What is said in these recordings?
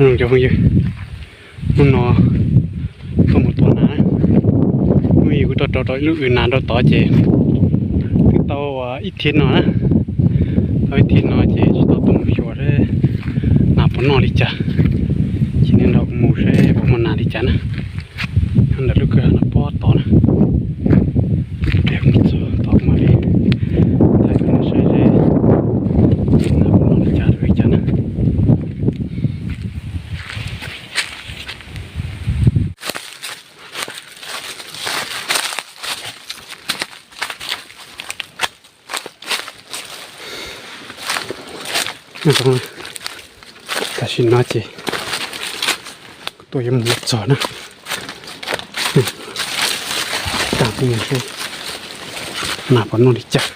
Cov phooj ywg, hnub no tuaj mus tua nas na. Hnub ib kuv tuaj rau rau ib lub w nas rau tod ces twb tau ib thiv no na. Tau ib thiv no ces tsis tau tuaj mus xyuas seb nas puas noj li cas. Ces nej nrog kuv mus seb puas muaj nas li cas na. Nyob ntawm lub kwj ha no pob tod na. Pliag kuv mus txog tod kuv mam li thaij rau nej saib seb nas puas noj li cas li cas na. Tam sim no ces kuv tuaj yuav mus txog na. Tag kuv mus seb nas puas noj li cas.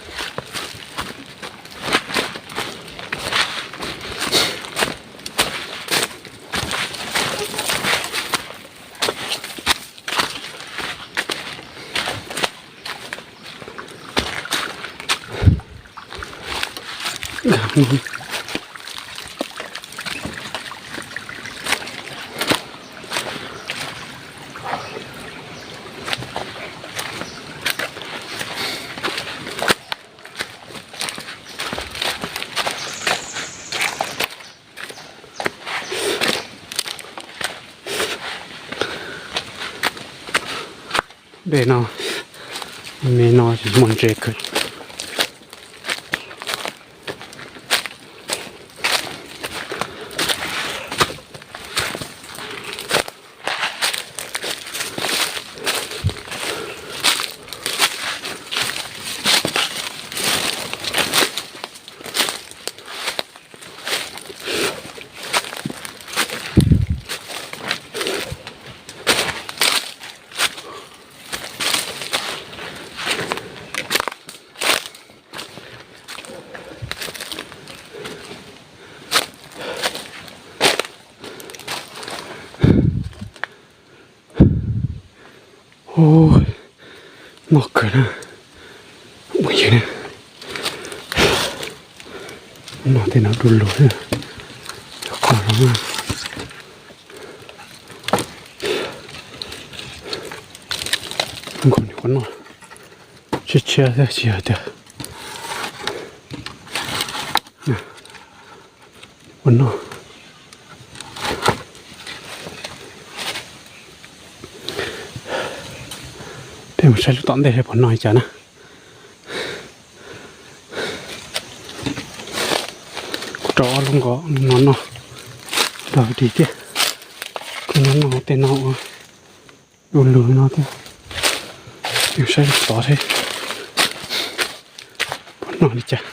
Dej no, me no tsis muaj ntses kawg. Ub, noj kawg na. Ua yog na, no tej no du lug, qhov no nkaus nws qhov noj tshiab tshiab thiab tsis hais tias ua noj. Peb mus saib lub tom ntej seb puas noj li cas na. Kuv rau ob lub nkaus, lub no noj nrog dig thiab. Kuv no noj tej no ua du lug no thiab. Mus saib lub tod seb puas noj li cas.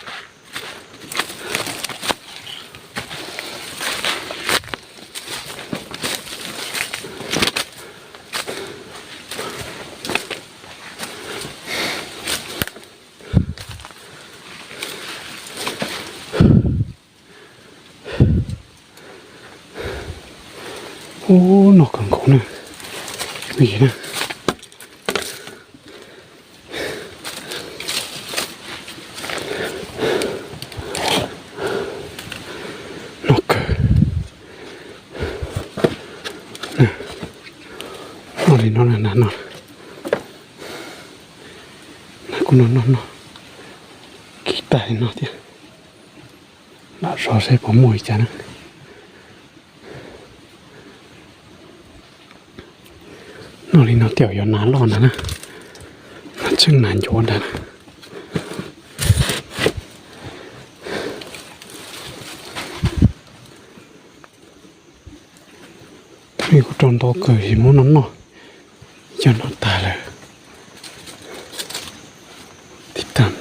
Ub, noj kawg nkaus na. Ua yog na, noj kawg. Noj li no na, nas no, nas kuj noj noj noj, kiv tag li no thiab. Lam zov seb puas muaj li cas na. Noj li no thiaj yog nas loj ntag na, nas tseem nas ncuav ntag na. Kuv rau ntau kawg es muab noj noj, cov noj tag lawm. Tib tag,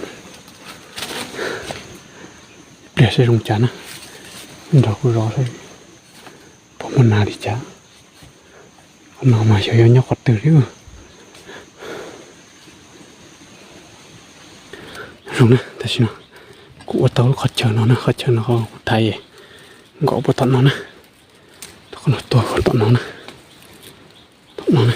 ib pliag seb zoo cas na, nrog kuv zov seb puas muaj nas li cas. Qhov no mas xyov yuav nyob qhov twg li. Zoo na, tam sim no kuv ua tau lub qhov chaw no na, qhov chaw no kuv thaiv nkaum puag tom no na, tom no tuag tom no na, tom no na.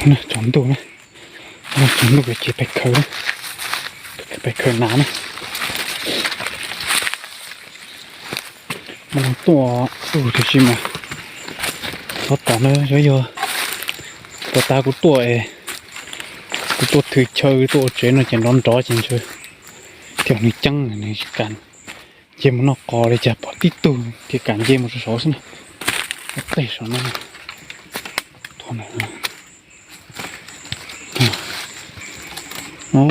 Tsaus ntuj na, tsaus ntuj ces pais khaws, pais khaws nas na. Mas tuaj ub tiam sis mas xyov tom na, xyov yog puas tas kuv tuaj es kuv tuaj thw chaw tuaj ua tsev no ces nrov nrov ces ntshe thiaj nws ceeb nws tsis kam nce mus noj qos li cas, pom tib tug ces kam nce mus saud xwb na. Tej saum no, no.